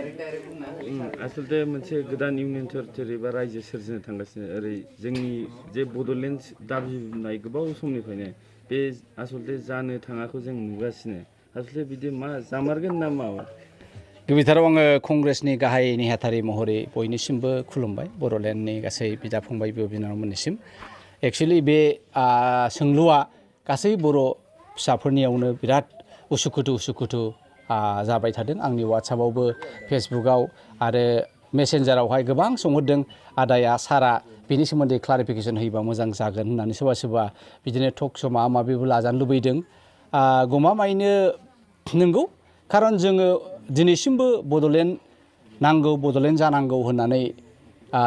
आसलते मोनसे गोदान union territory बा रायजो सोरजिनो थांगासिनो ओरै जोंनि जे बड'लेण्ड दाबिनाय गोबाव समनिफ्रायनो बे आसलते जानो थाङाखौ जों नुगासिनो आसलते बिदि मा जामारगोन ना माबा गिबिथाराव आङो कंग्रेसनि गाहाय नेहाथारि महरै बयनिसिमबो खुलुमबाय बड'लेण्डनि गासै बिदा फंबाय बिब' बिनानावमोननिसिम एक्सुवेलि बे सोंलुआ गासै बर' फिसाफोरनियावनो बिराद उसुखुथु जाबाय थादों आंनि वाट्सएपआवबो फेसबुकआव आरो मेसेन्जारावहाय गोबां सोंहरदों आदाया सारा बेनि सोमोन्दै क्लारिफिकेसन होयोबा मोजां जागोन होननानै सोरबा बिदिनो टक शो माबा माबिबो लाजानो लुबैदों गमामायैनो नंगौ खारन जोङो दिनैसिमबो बड'लेण्ड नांगौ बड'लेण्ड जानांगौ होननानै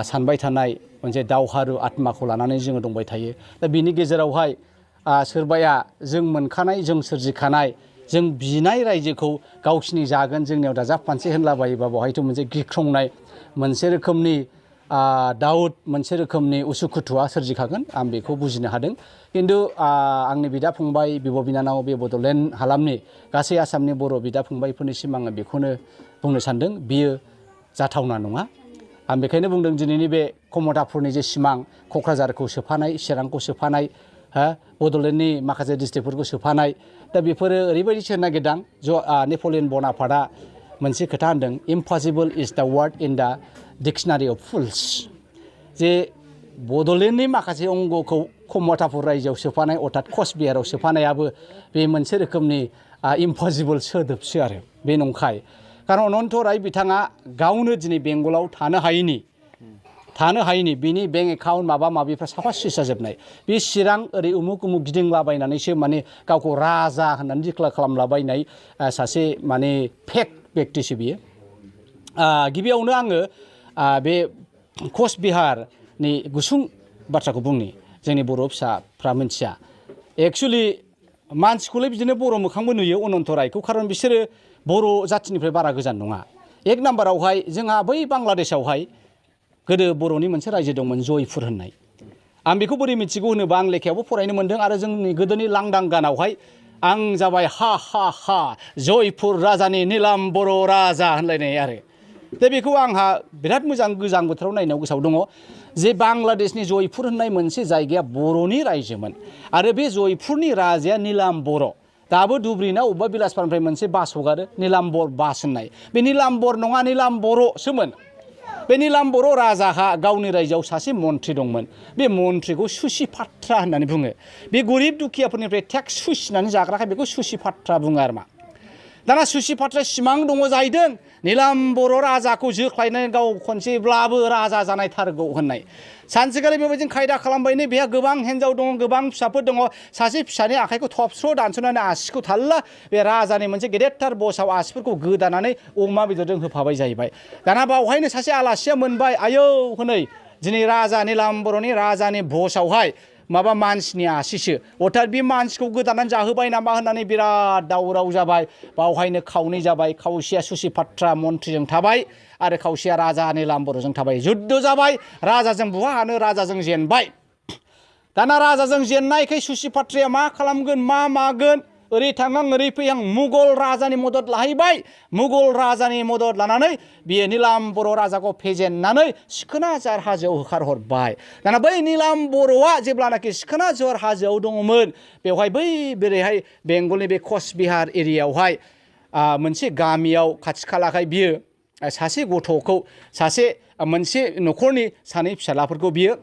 सानबाय थानाय मोनसे दावहारु आत्माखौ लानानै जोङो दंबाय थायो दा बिनि गेजेरावहाय सोरबाया जों मोनखानाय जों सोरजिखानाय जों बिनाय रायजोखौ गावसिनि जागोन जोंनियाव दाजाबफानसे होनलाबायोबा बेवहायथ' मोनसे गिख्रंनाय मोनसे रोखोमनि दाउट मोनसे रोखोमनि उसुखुथुआ सोरजिखागोन आं बेखौ बुजिनो हादों किन्तु आंनि बिदा फंबाय बिब' बिनानाव बे बड'लेण्ड हालामनि गासै आसामनि बर' बिदा फंबायफोरनिसिम आङो बेखौनो बुंनो सानदों बियो जाथावना नङा आं बेखायनो बुंदों दिनैनि बे कमतापुरनि जे सिमां क'क्राझारखौ सोफानाय चिरांखौ सोफानाय बड'लेण्डनि माखासे डिस्ट्रिक्टफोरखौ सोफानाय दा बेफोरो ओरैबायदिसो नागिरदां नेपलियन बनापार्टआ मोनसे खोथा होनदों इम्पसिबल इज द word in the dictionary of फुल्स जे बड'लेण्डनि माखासे अंगखौ कमतापुर रायजोआव सोफानाय अर्थात कचबिहाराव सोफानायाबो बे मोनसे रोखोमनि इम्पसिबल सोदोबसो आरो बे नंखाय खारन अनन्त राय बिथाङा गावनो दिनै बेंगलाव थानो हायैनि बिनि बेंक एकाउन्ट माबा माबिफ्रा साफा सुइस जाजोबनाय बे चिरां ओरै उमुक गिदिंलाबायनानैसो माने गावखौ राजा होननानै डिक्लेयार खालामलाबायनाय सासे माने फेक बेक्तिसो बियो गिबियावनो आङो बे कचबिहारनि गुसुं बाथ्राखौ बुंनि जोंनि बर' फिसाफ्रा मिथिया एक्सुवेलि मानसिखौलाय बिदिनो बर' मोखांबो नुयो अनन्त रायखौ खारन बिसोरो बर' जाथिनिफ्राय बारा गोजान नङा एक नाम्बारावहाय जोंहा बै बांलादेशआवहाय गोदो बर'नि मोनसे रायजो दंमोन जयपुर होननाय आं बेखौ बोरै मिथिगौ होनोबा आं लेखायावबो फरायनो मोन्दों आरो जोंनि गोदोनि लांदां गानावहाय आं जाबाय हा जयपुर राजानि नीलाम बर' राजा होनलायनाय आरो दा बेखौ आंहा बिराद मोजां गोजां बोथोराव नायनायाव गोसोआव दङ जे बांलादेशनि जयपुर होननाय मोनसे जायगाया बर'नि रायजोमोन आरो बे जयपुरनि राजाया नीलाम बर' दाबो धुब्रिना अबेबा बिलासपारानिफ्राय मोनसे बास हगारो नीलाम्बर बास होननाय बे नीलाम्बर नङा नीलाम बर'सोमोन बे नीलाम बर' राजाहा गावनि रायजोआव सासे मन्थ्रि दंमोन बे मन्थ्रिखौ सुसिपात्रा होननानै बुङो बे गरिब दुखियाफोरनिफ्राय टेक्स सुसिनानै जाग्राखाय बेखौ सुसिपात्रा बुङो आरो मा दाना सुसिपात्रा सिमां दङ जाहैदों नीलाम बर' राजाखौ जोख्लायनानै गाव खनसेब्लाबो राजा जानायथारगौ होननाय सानसेखालि बेबायदिनो खायदा खालामबायनो बेहा गोबां हिन्जाव दङ गोबां फिसाफोर दङ सासे फिसानि आखाइखौ थबस्र' दानस'नानै आसिखौ थाल्ला बे राजानि मोनसे गेदेरथार बसाव आसिफोरखौ गोदानानै अमा बेदरजों होफाबाय जाहैबाय दाना बावहायनो सासे आलासिया मोनबाय आयौ हनै दिनै राजा नीलाम बर'नि राजानि बसावहाय माबा मानसिनि आसिसो अर्थात बे मानसिखौ गोदानानै जाहोबाय नामा होननानै बिराद दावराव जाबाय बावहायनो खावनै जाबाय खावसेया सुसिपात्रा मन्थ्रिजों थाबाय आरो खावसेया राजा नीलाम बर'जों थाबाय जुद्ध जाबाय राजाजों बुहा हानो राजाजों जेनबाय दाना राजाजों जेननायखाय सुसिपात्राया मा खालामगोन मा मागोन ओरै थांहां ओरै फैहां मुगल राजानि मदद लाहैबाय मुगल राजानि मदद लानानै बियो नीलाम बर' राजाखौ फेजेननानै सिखोनाजार हाजोआव होखारहरबाय दाना बै नीलाम बर'आ जेब्लानाखि सिखोनाजार हाजोआव दङमोन बेवहाय बै बोरैहाय बेंगलनि बे कचबिहार एरियायावहाय मोनसे गामियाव खाथि खालाखाय बियो सासे गथ'खौ सासे मोनसे न'खरनि सानै फिसालाफोरखौ बियो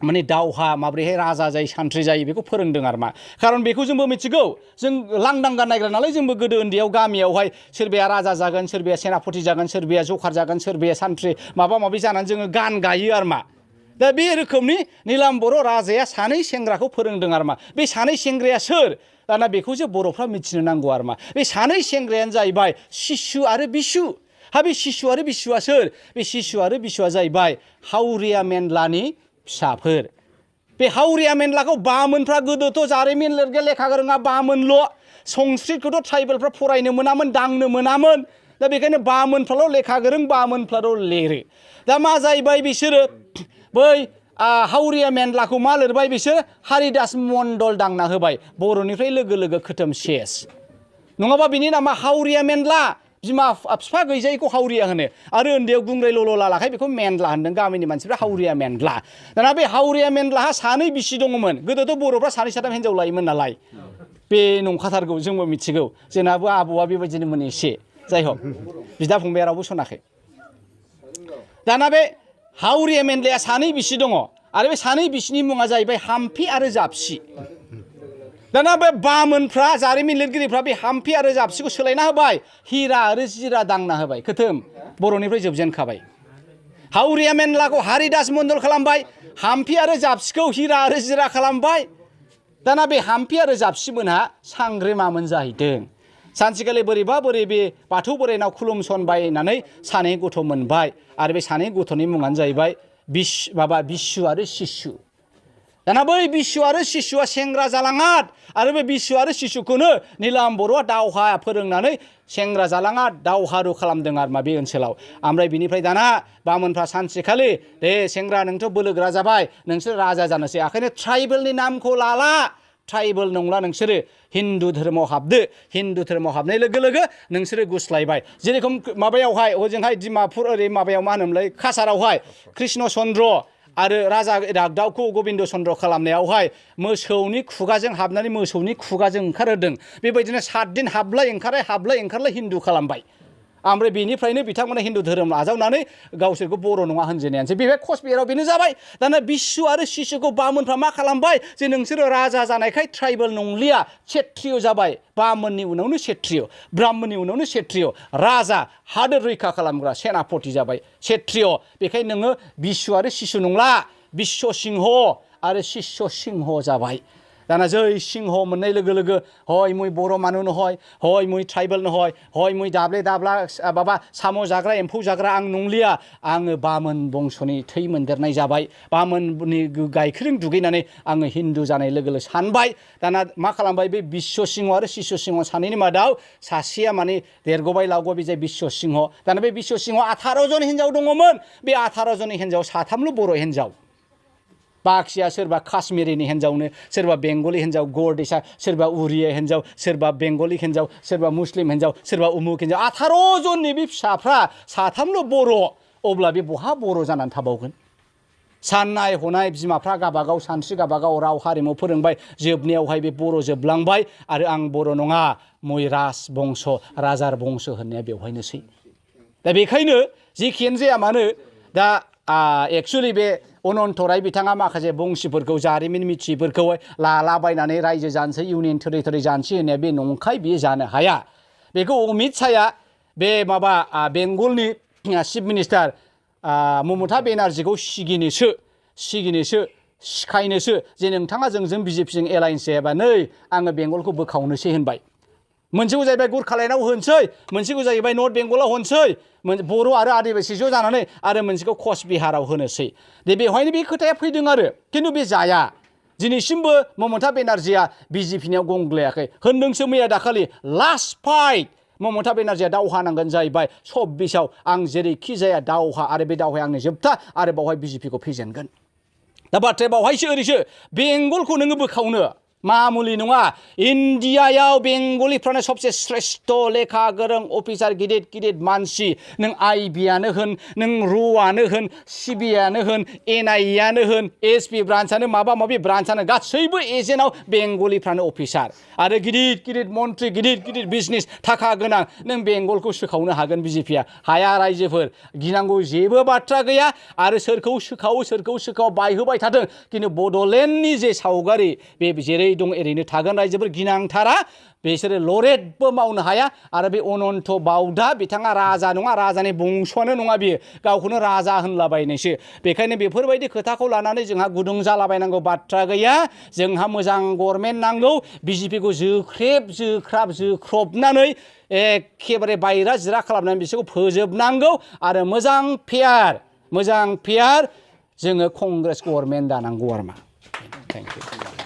माने दावहा माब्रैहाय राजा जायो सान्थ्रि जायो बेखौ फोरोंदों आरो मा खारन बेखौ जोंबो मिथिगौ जों लांदां गान नायग्रा नालाय जोंबो गोदो उन्दैयाव गामियावहाय सोरबाया राजा जागोन सोरबाया सेनापति जागोन सोरबाया जखार जागोन सोरबाया सान्थ्रि माबा माबि जानानै जोङो गान गायो आरो मा दा बे रोखोमनि नीलाम बर' राजाया सानै सेंग्राखौ फोरोंदों आरो मा बे सानै सेंग्राया सोर दाना बेखौसो बर'फ्रा मिथिनो नांगौ आरो मा बे सानै सेंग्रायानो जाहैबाय शिशु आरो बिशु बे शिशु आरो बिशुआ सोर बे शिशु आरो बिशुआ जाहैबाय हावरिया मेनलानि फिसाफोर बे हावरिया मेनलाखौ बामोनफ्रा गोदोथ' जारिमिन लिरगे लेखा गोरोङा बामोनल' संस्कृतखौथ' ट्राइबेलफ्रा फरायनो मोनामोन दांनो मोनामोन दा बेखायनो बामोनफ्राल' लेखा गोरों बामोनफ्राल' लिरो दा मा जाहैबाय बिसोरो बै हावरिया मेनलाखौ मा लिरबाय बिसोर हारिदास मण्डल दांना होबाय बर'निफ्राय लोगो लोगो खोथोम सेस नङाबा बिनि नामा हावरिया मेनला बिमा बिफा गैजायैखौ हावरिया होनो आरो उन्दैयाव गुंग्राय ल'ल' लालाखाय बेखौ मेनला होनदों गामिनि मानसिफ्रा हावरिया मेनला दाना बे हावरिया मेनलाहा सानै बिसि दङमोन गोदोथ' बर'फ्रा सानै साथाम हिनजाव लायोमोन नालाय बे नंखाथारगौ जोंबो मिथिगौ जोंनाबो आबौआ बेबायदिनोमोन एसे जाय हक बिदा फंबाया रावबो सनाखै दाना बे हावरिया मेनलाया सानै बिसि दङ आरो बे सानै बिसिनि मुङा जाहैबाय हाम्फि आरो जाबसि दाना बे बामोनफ्रा जारिमिन लिरगिरिफ्रा बे हाम्फि आरो जाबसिखौ सोलायना होबाय हिरा आरो जिरा दांना होबाय खोथोम बर'निफ्राय जोबजेनखाबाय हावरिया मेनलाखौ हारिदास मण्डल खालामबाय हाम्फि आरो जाबसिखौ हिरा आरो जिरा खालामबाय दाना बे हाम्फि आरो जाबसिमोनहा सांग्रेमामोन जाहैदों सानसेखालि बोरैबा बोरै बे बाथौ बोराइनाव खुलुमसनबायनानै सानै गथ' मोनबाय आरो बे सानै गथ'नि मुङानो जाहैबाय बिस्सु आरो शिशु दाना बै बिस्सु आरो शिशुआ सेंग्रा जालाङाद आरो बे बिस्सु आरो शिशुखौनो नीलाम बर'आ दावहा फोरोंनानै सेंग्रा जालाङाद दावहारु खालामदों आरो मा बे ओनसोलाव ओमफ्राय बिनिफ्राय दाना बामोनफ्रा सानसेखालि दे सेंग्रा नोंथ' बोलोगोरा जाबाय नोंसोर राजा जानोसै ओंखायनो ट्राइबेलनि नामखौ लाला ट्राइबेल नंला नोंसोरो हिन्दु धोरोमाव हाबदो हिन्दु धोरोमाव हाबनाय लोगो लोगो नोंसोरो गुस्लायबाय जेरेखम माबायावहाय ओजोंहाय डिमापुर ओरै माबायाव मा होनोमोनलाय काछारावहाय कृष्ण चन्द्र आरो राजा इरागदावखौ गबिन्द चन्द्र खालामनायावहाय मोसौनि खुगाजों हाबनानै मोसौनि खुगाजों ओंखारहोदों बेबायदिनो 7 दिन हाबलाय ओंखारलाय हिन्दु खालामबाय ओमफ्राय बेनिफ्रायनो बिथांमोना हिन्दु धोरोम आजावनानै गावसोरखौ बर' नङा होनजेननायानोसै बे कचबिहाराव बेनो जाबाय दाना बिस्सु आरो शिशुखौ बामोनफ्रा मा खालामबाय जे नोंसोरो राजा जानायखाय ट्राइबेल नंलिया क्षत्रिय जाबाय बामोननि उनावनो क्षत्रिय ब्राह्मणनि उनावनो क्षत्रिय राजा हादोर रैखा खालामग्रा सेनापति जाबाय क्षत्रिय बेखायनो नोङो बिस्सु आरो शिशु नंला बिश्व सिंह आरो शिष्य सिंह जाबाय दाना जै सिंह मोननाय लोगो लोगो हय मुई बर' मानु नहय हय मुई ट्राइबेल नहय हय मुई दाब्ले दाब्ला माबा साम' जाग्रा एम्फौ जाग्रा आं नंलिया आङो बामोन बंस'नि थै मोनदेरनाय जाबाय बामोननि गाइखेरजों दुगैनानै आङो हिन्दु जानाय लोगो लोगो सानबाय दाना मा खालामबाय बे बिश्व सिंह आरो शिशु सिंह सानैनि मादाव सासेया माने देरगबाय लावगबाय बे जाय बिश्व सिंह दाना बे बिश्व सिंह 18 जन हिन्जाव दङमोन बे 18 जन हिन्जाव 3ल' बर' हिन्जाव बाखिया सोरबा काश्मीरिनि हिन्जावनो सोरबा बेंगलि हिन्जाव गरदेसा सोरबा उरिया हिन्जाव सोरबा बेंगलि हिन्जाव सोरबा मुस्लिम हिन्जाव सोरबा उमुक हिन्जाव 18 जननि बे फिसाफ्रा 3ल' बर' अब्ला बे बहा बर' जानानै थाबावगोन साननाय हनाय बिमाफ्रा गाबागाव सानस्रि गाबागाव राव हारिमु फोरोंबाय जोबनायावहाय बे बर' जोबलांबाय आरो आं बर' नङा मै राज बंस राजार बंस होननाया बेवहायनोसै दा बेखायनो जेखियानो जाया मानो दा एक्चुअलि बे अनन्तराय बिथाङा माखासे बंसिफोरखौ जारिमिन मिथियैफोरखौ लालाबायनानै रायजो जानोसै इउनियन टेरिटरि जानोसै होननाया बे नंखाय बियो जानो हाया बेखौ अमित शाहया बे माबा बेंगलनि चिफ मिनिस्टार ममता बेनार्जीखौ सिगिनोसो सिखायनोसो जे नोंथाङा जोंजों बिजेपिजों एलायन्स जायाबा नै आङो बेंगलखौ बोखावनोसै होनबाय मोनसेखौ जाहैबाय गुरखालायनाव होनसै मोनसेखौ जाहैबाय नर्थ बेंगलाव होनसै बर' आरो आदिबासि ज' जानानै आरो मोनसेखौ कचबिहाराव होनोसै दे बेवहायनो बे खोथाया फैदों आरो खिन्थु बे जाया दिनैसिमबो ममता बेनार्जीया बिजेपिनियाव गंग्लायाखै होनदोंसो मैया दाखालि लास्ट फाइट ममता बेनार्जीया दावहा नांगोन जाहैबाय 26आव आं जेरैखि जाया दावहा आरो बे दावहाया आंनि जोबथा आरो बावहाय बिजेपिखौ फेजेनगोन दा बाथ्राया बावहायसो ओरैसो बेंगलखौ नोङो बोखावनो मामुलि नङा इन्डियायाव बेंगलिफ्रानो सबसे श्रेष्ठ लेखा गोरों अफिसार गिदिर गिदिर मानसि नों आइबियानो होन नों रुआनो होन सिबिआनो होन एनआइएआनो होन एसपि ब्रान्चआनो माबा माबि ब्रान्चआनो गासैबो एजेन्टआव बेंगलिफ्रानो अफिसार आरो गिदिर गिदिर मन्त्रि गिदिर गिदिर बिजनेस थाखा गोनां नों बेंगलखौ सोखावनो हागोन बिजेपिया हाया रायजोफोर गिनांगौ जेबो बाथ्रा गैया आरो सोरखौ सोखाव बायहोबाय थादों खिन्थु बड'लेण्डनि जे सावगारि बे जेरै दं ओरैनो थागोन रायजोफोर गिनांथारा बिसोरो लरेटबो मावनो हाया आरो बे अनन्त बाउदा बिथाङा राजा नङा राजानि बंस'आनो नङा बियो गावखौनो राजा होनलाबायनायसो बेखायनो बेफोरबायदि खोथाखौ लानानै जोंहा गुदुं जालाबायनांगौ बाथ्रा गैया जोंहा मोजां गभर्नमेन्ट नांगौ बिजेपिखौ जोख्रेबनानै एखेबारे बायरा जिरा खालामनानै बिसोरखौ फोजोबनांगौ आरो मोजां फेयार जोङो कंग्रेस गभर्नमेन्ट दानांगौ आरो मा थेंक इउ